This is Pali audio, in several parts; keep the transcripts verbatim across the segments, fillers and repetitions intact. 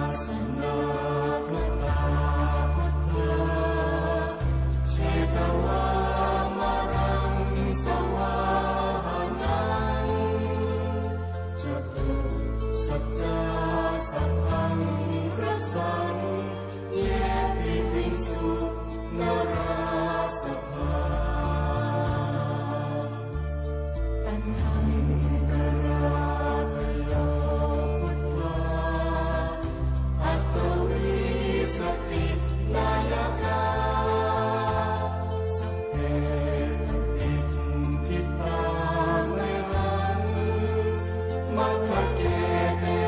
Sanāgatā buddhā jetvā māraṃ savāhanaṃ, catusaccāsabhaṃ rasaṃ ye piviṃsu narāsabhā. Taṇhaṅkarādayo buddhā aṭṭhavīsati nāyakā, sabbe patiṭṭhitā mayhaṃ matthake te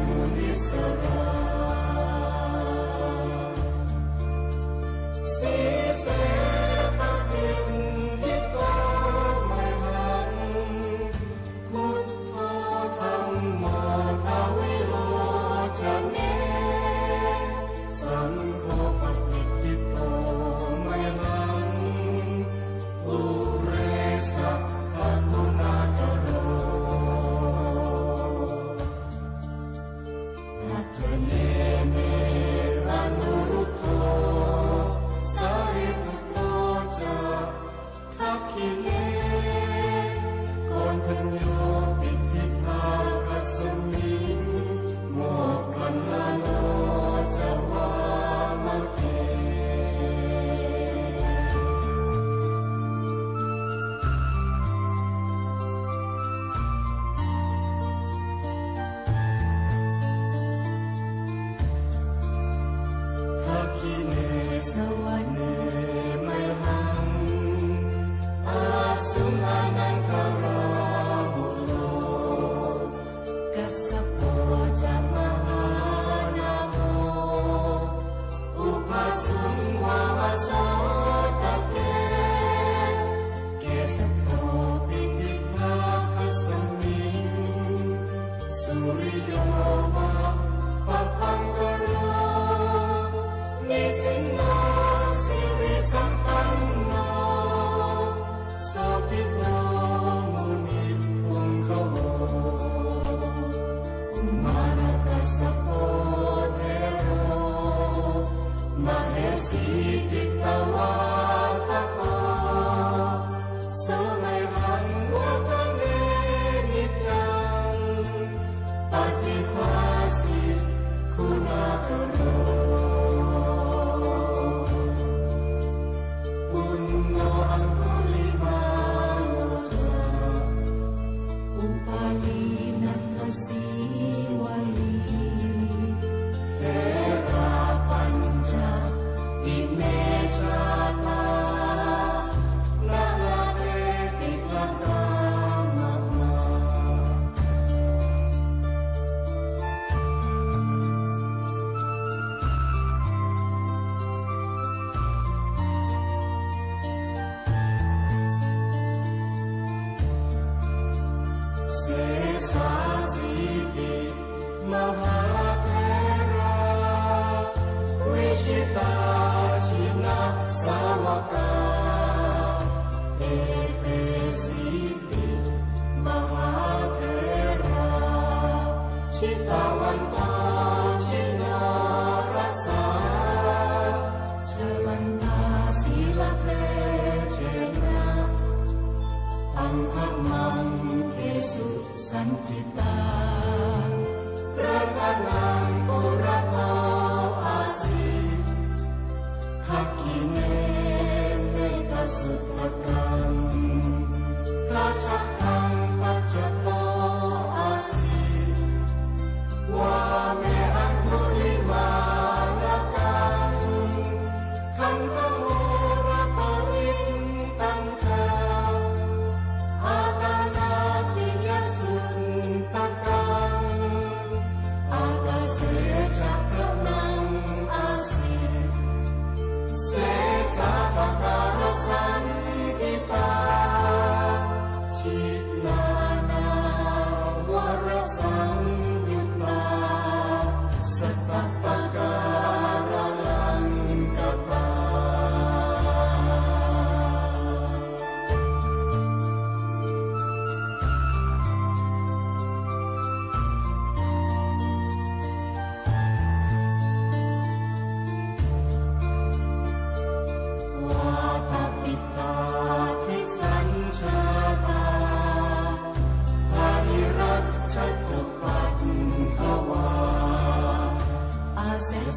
munissarā. Sīse patiṭṭhito mayhaṃ buddho dhammo dvilocane, saṅgho patiṭṭhito mayhaṃ ure sabbaguṇākaro. Dakkhiṇe me anuruddho sārīputto ca, dakkhiṇe koṇḍañño piṭṭhibhāgasmiṃ moggallāno ca vāmake. Dakkhiṇe savane mayhaṃ āsuṃ ānandarāhulo, kassapo ca mahānāmo ubhāsuṃ vāmasotake. Kesavo piṭṭhibhāgasmiṃ suriyo va pabhaṅkaro, nisinno sirisampanno sobhito munipuṅgavo. Kumārakassapo thero mahesī cittavādako, so mayhaṃ vadane niccaṃ patibhāsi guṇākaro. Puṇṇo aṅgulimālo ca upālī nandasīvalī, therā pañca ime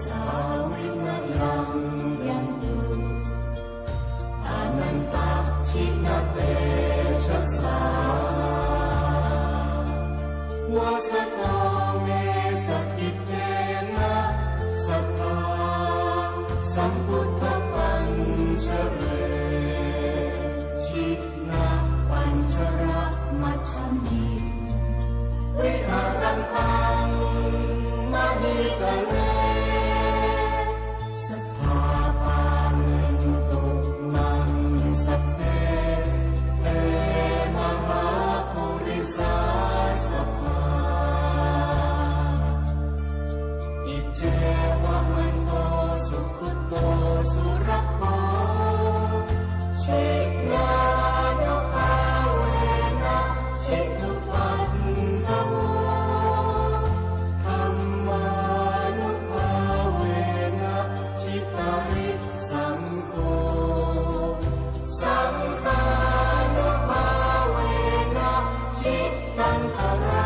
sā vimalaṃ yantu anantajinatejasā. Vāsato me sakiccena sadā sambuddhapañjare. Jinapañjaramajjhamhi viharantaṃ mahītale, sadā pālentu maṃ sabbe te mahāpurisāsabhā. Iccevamanto sugutto surakkho, jinānubhāvena jitupaddavo, dhammānubhāvena jitari saṅgho, saṅghānubhāvena jitantarā.